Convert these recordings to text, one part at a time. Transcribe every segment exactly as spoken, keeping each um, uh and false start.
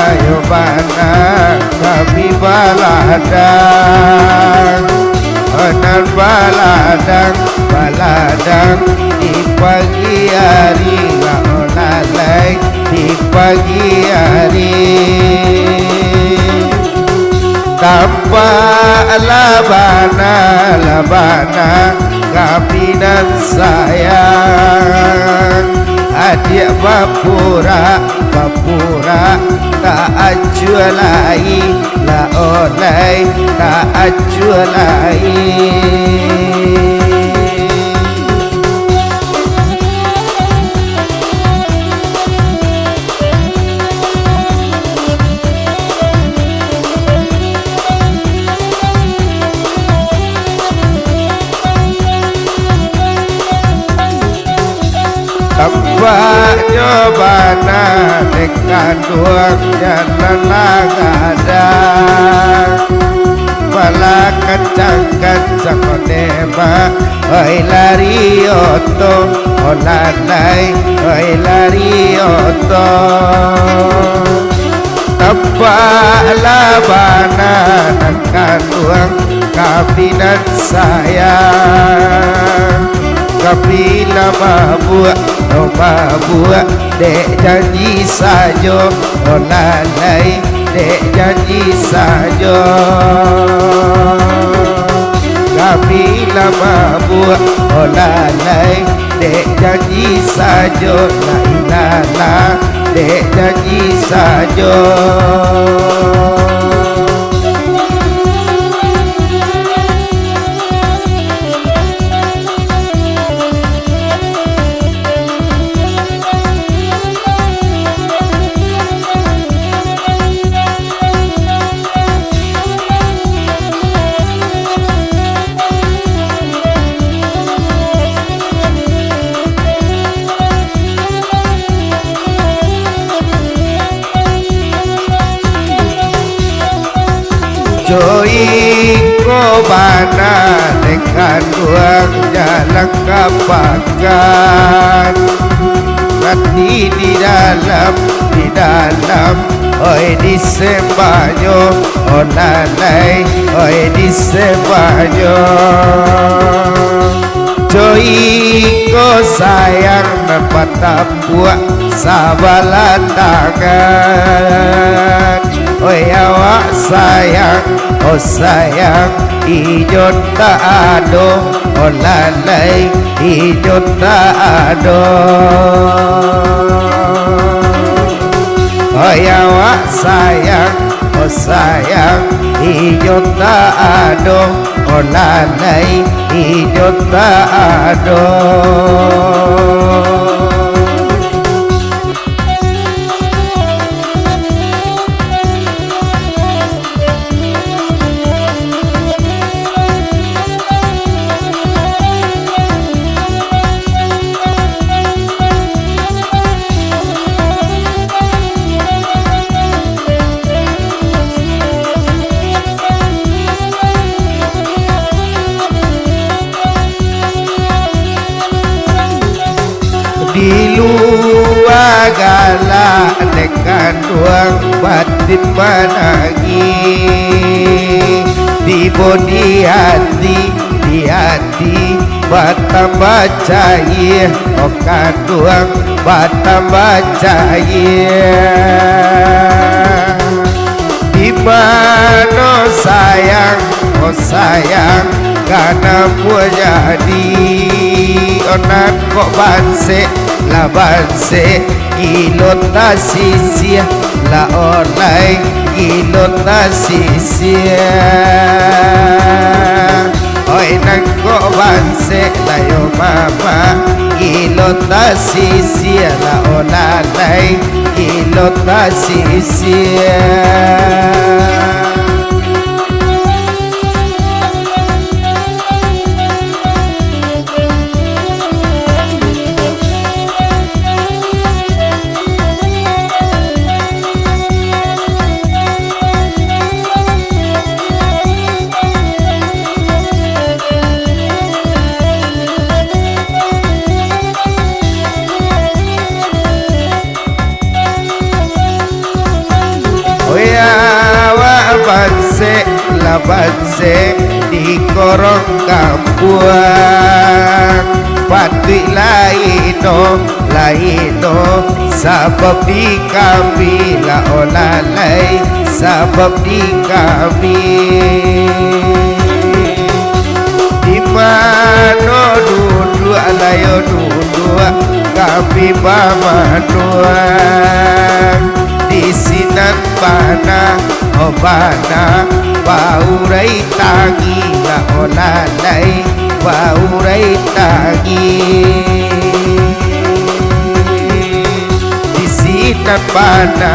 Ayo bana kami baladang, nan baladang, baladang di pagi ari, lah lalai di pagi ari. Tampak lah bana, lah bana kami nan sayang, adiak bapurak, bapurak, tak acua lai, lah olai, tak acua lai. Tampaknyo bana dek kanduang nan lah gadang. Malah kancang-kancang onde mak, oi lari oto, oh lalai, oi lari oto. Tampaklah bana nan kanduang kami nan sayang. Kami lah mabuak, oh mabuak, dek janji sajo, oh lalai, dek janji sajo. Kami lah mabuak, oh lalai, dek janji sajo, lah ilalah, dek janji sajo. Jo iko bana dek kanduang jalan ka pakan. Ati di dalam, di dalam, oi disembanyo, oh lalai, oi disembanyo. Jo iko sayang nan patah buak sabalah tangan. Oi awak sayang, oh sayang, inyo tak ado, oh lalai, inyo tak ado. Oi awak sayang, oh sayang, inyo tak ado, oh lalai, inyo tak ado. Di lua galak dek kanduang batin manangih, tibo di ati, di ati batambah caia, oh kanduang batambah caia. Di mano sayang, oh sayang, ka namuah jadi, oh nan kok bansek, lah bansek, gilo tasisia, lah olai, gilo tasisia. Oi nan kok bansek, lah yo mama, gilo tasisia, lah olai, gilo tasisia. Bansek di korong kampuang, patuik lai no, lai no, sabab di kami lah olah lai, sabab di kami. Di mano duduak layo duduak kami bamanuang, di sinan bana, oh bana, baurai tangi lah olah lai, baurai tangi. Di sinan bana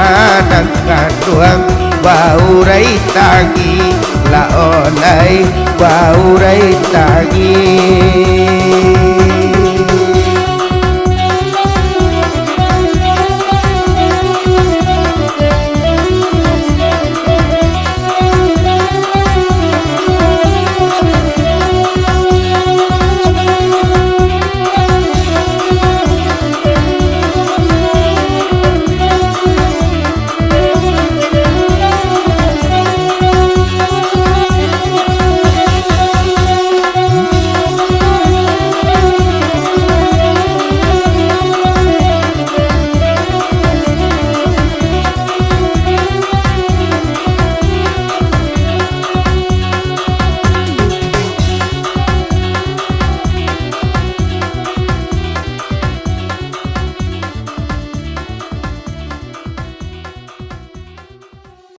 nan kanduang, baurai tangi lah olah lai, baurai tangi.